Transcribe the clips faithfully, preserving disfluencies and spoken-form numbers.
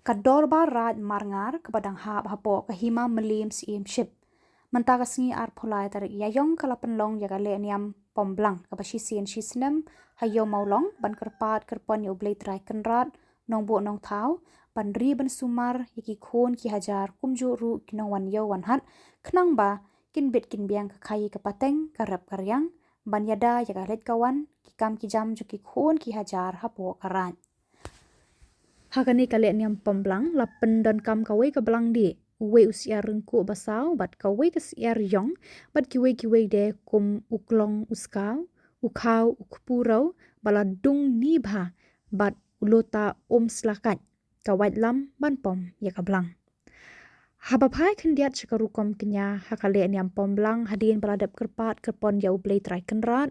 Ka Dorbar Raid Marngar kaba dang hap hapoh ka Hima Mylliem Syiem Ship. Mynta ka sngi arphew lai tarik Ïaïong ka la pynlong ïa ka lehniam pom blang kaba shisien shisnem ha Ïew Mawlong ban kyrpad kyrpon ïa U Blei Trai Kynrad, Nongbuh Nongthaw, ban ri ban sumar ïa ki khun ki hajar kumjuh ruh ki nongwan ïew wan hat, khnang ba kin bit kin biang ka khaïi ka pateng, ka rep ka riang, ban ïada ïa ka leit ka wan, ki kam ki jam jong ki khun ki hajar hapoh ka raid. Ha kane ka lehniam pom blang la pyndonkam kawei ka blang dih, uwei u syiar ryngkuh basaw bad kawei ka syiar ïong, bad kiwei kiwei de kum u klong u skaw, u khaw u kpu rew, ba la dung ni bha, bad u lota um slakait, ka waitlam ban pom ïa ka blang. Haba phai khyndiat sha ka rukom kñia ha ka lehniam pom blang, hadien ba la dep kyrpad kyrpon ïa U Blei Trai Kynrad,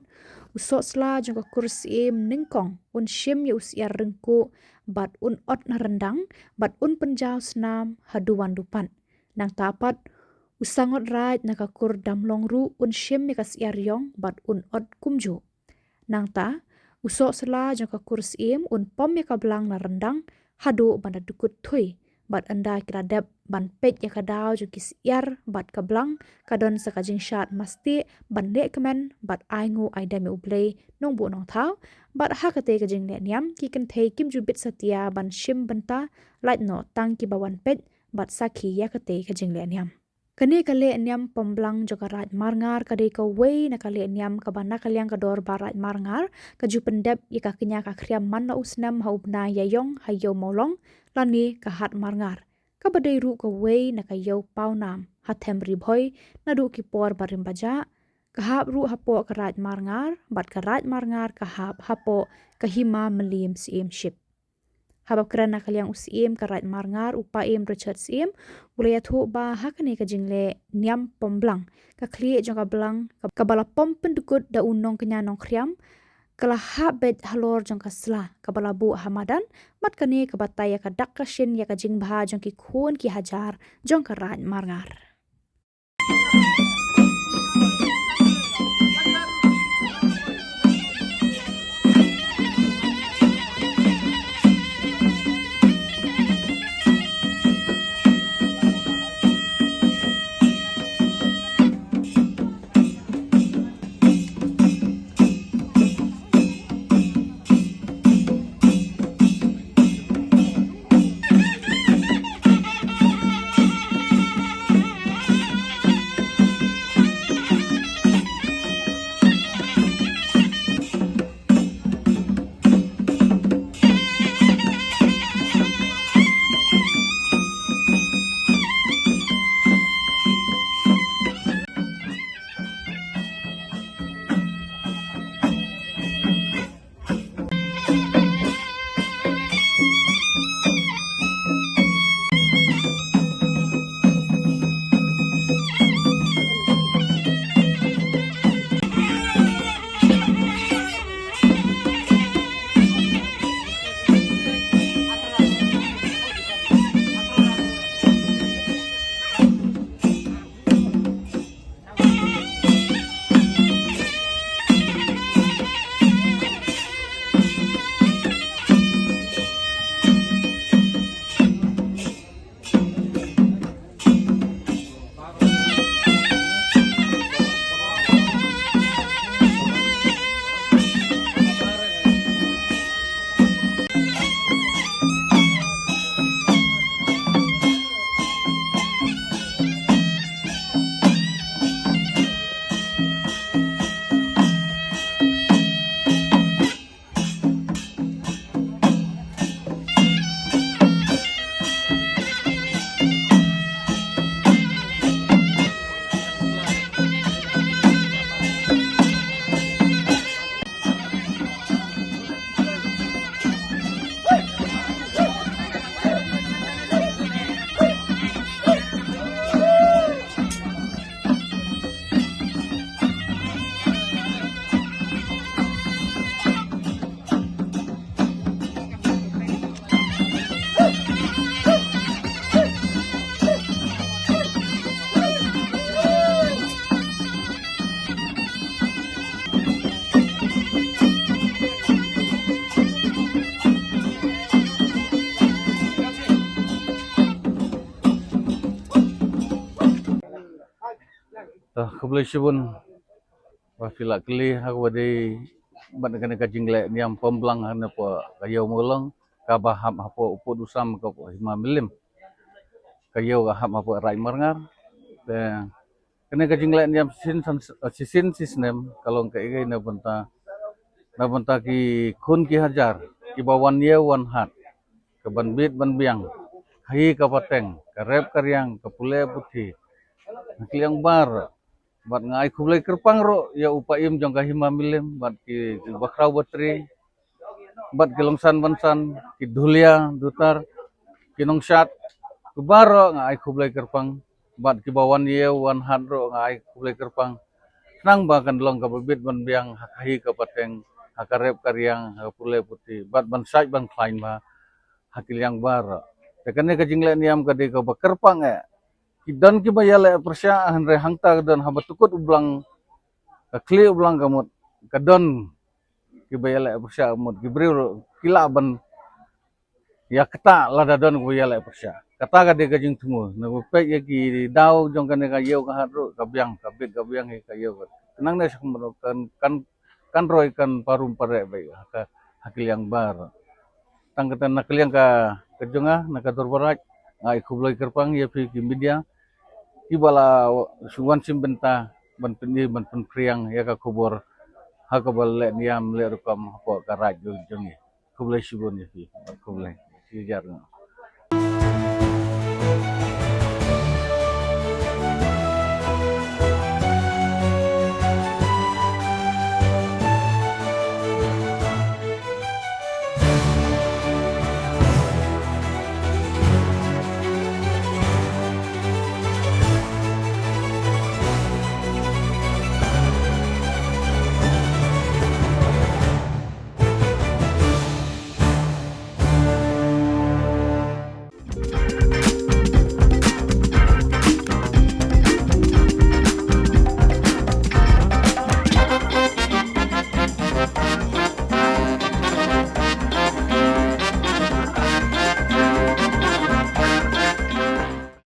u sohsla jong ka kur syiem nyngkong un shim ïa u syiar ryngkuh bad un ot na ryndang bad un pynjaw snam haduh wan dupat. Nangta pat u sangot raid na ka kur damlong ruh un shim ïa ka syiar ïong bad un ot kumjuh. Nangta u sohsla jong ka kur syiem un pom ïa ka blang na ryndang haduh ban da dkut thui, bad ynda ki la dep ban peit ïa ka daw jong ki syiar bad ka blang, ka don sa ka jingshad mastieh ban leh kmen bad ainguh aidem ïa U Blei Nongbuh Nongthaw. Bad ha katei ka jinglehniam ki kynthei kim ju bit satia ban shim bynta, lait noh tang kiba wan peit bad sakhi ïa katei ka jinglehniam. Kane ka lehniam pom blang jong ka Raid Marngar ka dei kawei na ka lehniam kaba na ka liang ka Dorbar Raid Marngar ka ju pyndep ïa ka kñia ka khriam man la u snem ha u bnai Ïaïong ha Ïew Mawlong lane ka Hat Marngar, kaba dei ruh kawei na ka Ïew Pawnam ha Them Ri Bhoi naduh ki por barim bajah. Ka hap ruh hapoh ka Raid Marngar, bad ka Raid Marngar ka hap hapoh ka Hima Mylliem Syiem Ship. Haba kren na ka liang u Syiem ka Raid Marngar, u Paiem Richard Syiem, u la ïathuh ba ha kane ka jinglehniam pom blang, ka khlieh jong ka blang kaba la pom pyndkut da u nongkñia nongkhriam ka la hap beit halor jong ka sla kaba la buh ha madan, bad kane ka batai ïa ka dak ka shin ïa ka jingbha jong ki khun ki hajar jong ka Raid Marngar. Khublei shibun ba phi la kylli ha kaba dei bad kane ka jingleh niam pom blang ha ne po ka ïew Mawlong kaba hap hapoh u pud u sam ka Hima Mylliem. Ka ïew ka hap hapoh Raid Marngar. Te kane ka jingleh niam shisien shisien shisnem ka long ka ïa na bynta na bynta ki khun ki hajar kiba wan ïew wan hat ka ban bit ban biang, ka hi ka pateng, ka rep ka riang, ka pule puthi. Na ka liang baroh bad nga ai khublei kyrpang ruh ïa u paiem jong ka Hima Mylliem bad ki bakhraw batri bad ki longsan bansan, ki dhulia dutar, ki nongshad, ki baroh nga ai khublei kyrpang bad kiba wan ïew wan hat ruh nga ai khublei kyrpang. Khnang ba kan long kaba bit ban biang ha ka hi ka pateng, ha ka rep ka riang, ha ka pule puthi bad ban sait ban khlaiñ ba ha ki liang baroh. Te kane ka jingleh niam ka dei kaba kyrpang eh. Ki don kiba ïaleh pyrshah hynrei hangta ka don haba tukut u blang, ka khlieh u blang ka mut, ka don kiba ïaleh pyrshah mut ki briew ruh ki lah ban ïa kata lada don kiba ïaleh pyrshah. Kata ka dei ka jingthmu na ba peit ïa ki daw jong kane ka ïew ka hat ruh ka biang, ka bit ka biang ïa ka ïew ka. Khnang ne sa kan kan kan roi kan parum pareh beit ha ka ha ka liang baroh. Tang kata na ka liang ka ka jong nga na ka dorbar Raid nga ai khublei kyrpang ïa phi ki media kiba la shu wan shim bynta ban pyni ban pynphriang ïa ka khubor ha kaba leh niam leh rukom hapoh ka Raid jong ngi. Khublei shibun ïa phi. Khublei. Shi jar nga.